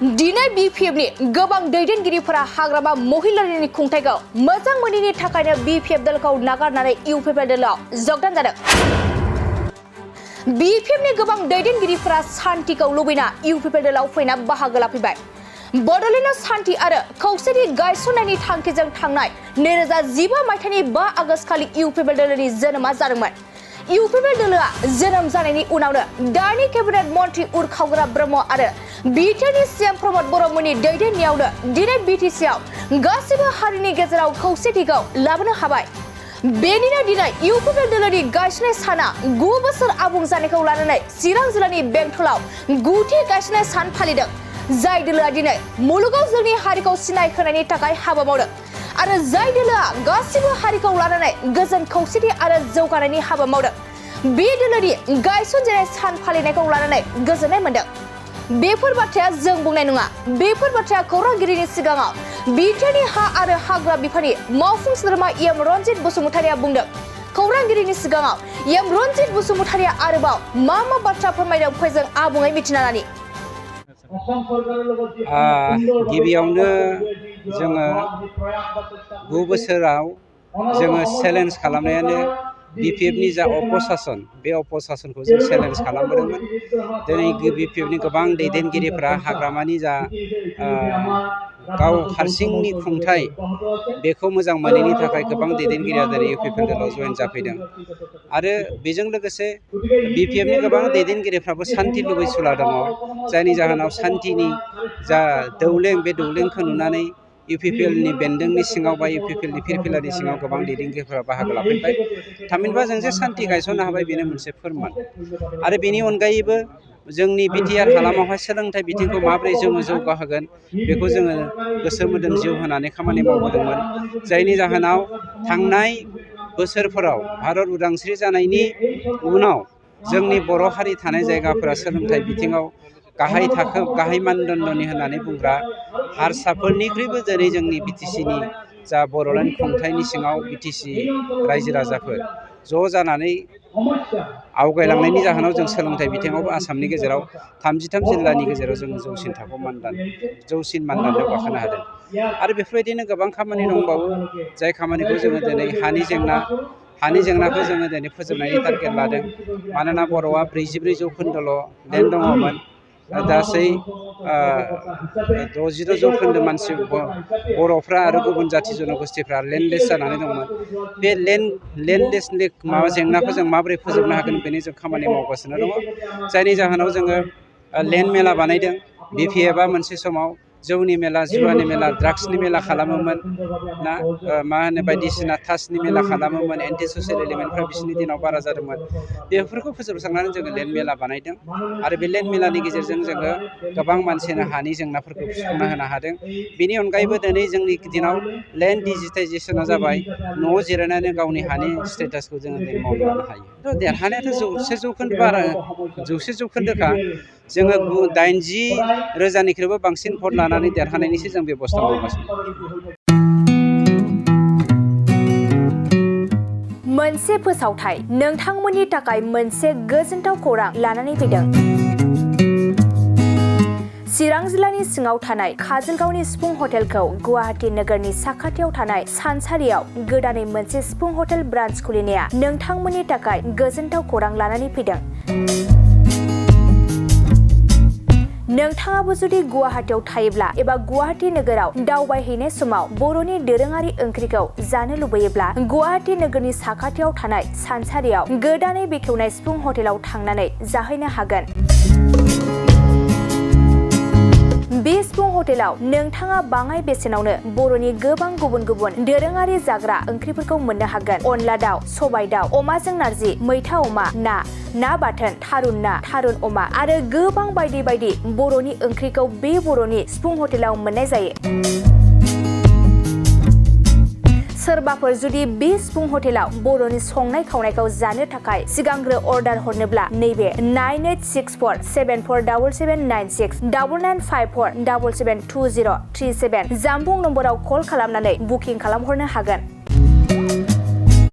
दिनै BPFनि गोबां दैदेनगिरिफोरा हाग्रामा महिलारिनि खुंथायखौ मोजां मोनैनि थाखायनो BPF दलखौ नागारनानै UPPL दलाव जगदान जादों। BPFनि गोबां दैदेनगिरिफोरा सान्थिखौ लुबैना UPPL दलाव फैना बाहागो लाफैबाय। बड'लेण्डआव सान्थि आरो खौसेथि गायसननायनि थांखिजों थांनाय 2015 मायथाइनि 5 आगस्त खालि UPPL दलनि जोनोमा जादोंमोन। UPPL दलआ जोनोम जानायनि उनावनो दानि केबिनेट मन्त्रि उरखावग्रा ब्रह्म आरो बिटिआरनि CM प्रमद बर'मोननि दैदेननायावनो दिनै BTCआव गासिबो हारिनि गेजेराव खौसेथिखौ लाबोनो हाबाय। बेनिनो दिनै UPPL दलनि गायसननाय साना 9 बोसोर आबुं जानायखौ लानानै चिरां जिल्लानि बेंटलाव 9थि गायसननाय सान फालिदों। जाय दोलोआ दिनै मुलुगाव जोंनि हारिखौ सिनाय होनायनि थाखाय हाबा मावदों आरो जाय दोलोआ गासिबो हारिखौ लानानै गोजोन खौसेथि आरो जौगानायनि हाबा मावदों। बे दोलोनि गायसनजानाय सान फालिनायखौ लानानै गोजोननाय मोनदों। बेफोर बाथ्राया जों बुंनाय नङा। बेफोर बाथ्राया खौरांगिरिनि सिगाङाव बिटिआरनि हा आरो हाग्रा बिफाननि मावफुं सोद्रोमा एम रनजित बसुमतारिया बुंदों। खौरांगिरिनि सिगाङाव एम रनजित बसुमतारिया आरोबाव मा बाथ्रा फोरमायदों फै जों आबुङै मिथिना लानि। गिबियावनो जोङो 9 बोसोराव जोङो चेलेन्ज खालामनायानो BPFनि जा अपसासन बे अपसासनखौ जों चेलेन्ज खालामबोदोंमोन। दिनै BPFनि गोबां दैदेनगिरिफोरा हाग्रामानि जा गाव हारसिंनि खुंथाय बेखौ मोजां मोनैनि थाखाय गोबां दैदेनगिरिया दिनै UPPL दलाव जयेन जाफैदों आरो बेजों लोगोसे BPFनि गोबां दैदेनगिरिफ्राबो सान्थि लुबैसुला दङ। जायनि जाहोनाव सान्थिनि जा दौलें बे दौलेंखौ नुनानै UPPLनि बेन्दोंनि सिङाव बा UPPLनि फिरफिलानि सिङाव गोबां दैदेनगिरिफोरा बाहागो लाफैबाय। थामहिनबा जों जे सान्थि गायसननो हाबाय बेनो मोनसे फोरमान। आरो बेनि अनगायैबो जोंनि BTR हालामावहाय सोलोंथाइ बिथिंखौ माबोरै जोङो जौगाहोगोन बेखौ जोङो गोसो मोदोम जिउ होनानै खामानि मावबोदोंमोन। जायनि जाहोनाव थांनाय बोसोरफोराव भारत उदांस्रि जानायनि उनाव जोंनि बर' हारि थानाय जायगाफोरा सोलोंथाइ बिथिङाव गाहाय मानदण्डनि होननानै बुंग्रा हारसाफोरनिख्रुइबो दिनै जोंनि BTCनि जा बड'लेण्ड खुंथायनि सिङाव BTC रायजो राजाफोर ज' जानानै आवगायलांनायनि जाहोनाव जों सोलोंथाइ बिथिङावबो आसामनि गेजेराव 33 जिल्लानि गेजेराव जोङो जौसिन मानदान्दायाव गाखोनो हादों। आरो बेफोरबायदिनो गोबां खामानि दंबावो जाय खामानिखौ जोङो दिनै हानि जेंनाखौ जोङो दिनै फोजोबनायनि टारगेट लादों। मानोना बर'आ 44 जौखोन्दोल' लेन्ड दङमोन। गासै 66 जौखोन्दो मानसि बर'फ्रा आरो गुबुन जाथि जन'गोष्ठीफ्रा लेन्डलेस जानानै दंमोन। बे लेन्डलेसनि जेंनाखौ जों माबोरै फोजोबनो हागोन बेनि जों खामानि मावगासिनो दङ। जायनि जाहोनाव जोङो लेन्ड मेला बानायदों। BPFआ मोनसे समाव जौनि मेला, जुवानि मेला, ड्राग्सनि मेला खालामोमोन ना बायदिसिना टाचनि मेला खालामोमोन। एन्टि ससियेल एलिमेन्टफ्रा बिसोरनि दिनाव बारा जादोंमोन। बेफोरखौ फोजोबस्रांनानै जोङो लेन्ड मेला बानायदों आरो बे लेन्ड मेलानि गेजेरजों जोङो गोबां मानसिनो हानि जेंनाफोरखौ सुफुंना होनो हादों। बेनि अनगायैबो दिनै जोंनि दिनाव लेन्ड डिजिटाइजेसना जाबाय न'आव जिरायनानै गावनि हानि स्टेटासखौ जोङो दिनै मावना लानो हायो। देरहानायाथ' 100 जौखोन्दोखा। जोङो 80,000निख्रुइबो बांसिन भट लानानै देरहानायनिसो जों बेब'स्था मावगासिनो। मोनसे फोसावथाय नोंथांमोननि थाखाय मोनसे गोजोनथाव खौरां लानानै फैदों। चिरां जिल्लानि सिङाव थानाय काजलगावनि सिफुं हटेलखौ गुवाहाटी नोगोरनि साखाथियाव थानाय सानसारियाव गोदानै मोनसे सिफुं हटेल ब्रान्च खुलिनाया नोंथांमोननि थाखाय गोजोनथाव खौरां लानानै फैदों। नोंथाङाबो जुदि गुवाहाटीयाव थायोब्ला एबा गुवाहाटी नोगोराव दावबायहैनाय समाव बर'नि दोरोङारि ओंख्रिखौ जानो लुबैयोब्ला गुवाहाटी नोगोरनि साखाथियाव थानाय सानसारियाव गोदानै बेखेवनाय सिफुं हटेलाव थांनानै जाहैनो हागोन। बे सिफुं हटेलाव नोंथाङा बाङाय बेसेनावनो बर'नि गोबां गुबुन दोरोङारि जाग्रा ओंख्रिफोरखौ मोननो हागोन। अनला दाउ, सबाय दाउ, अमाजों नारजि, मैथा अमा, ना बाथोन, थारुन ना, थारुन अमा आरो गोबां बायदि बर'नि ओंख्रिखौ बे बर'नि सिफुं हटेलाव मोननाय जायो। सोरबाफोर जुदि बे सिफुं हटेलाव बर'नि संनाय खावनायखौ जानो थाखाय सिगांग्रो अर्डार हरनोब्ला नैबे 9864747796 9954772037 जामबुं नम्बराव कल खालामनानै बुकिं खालामहरनो हागोन।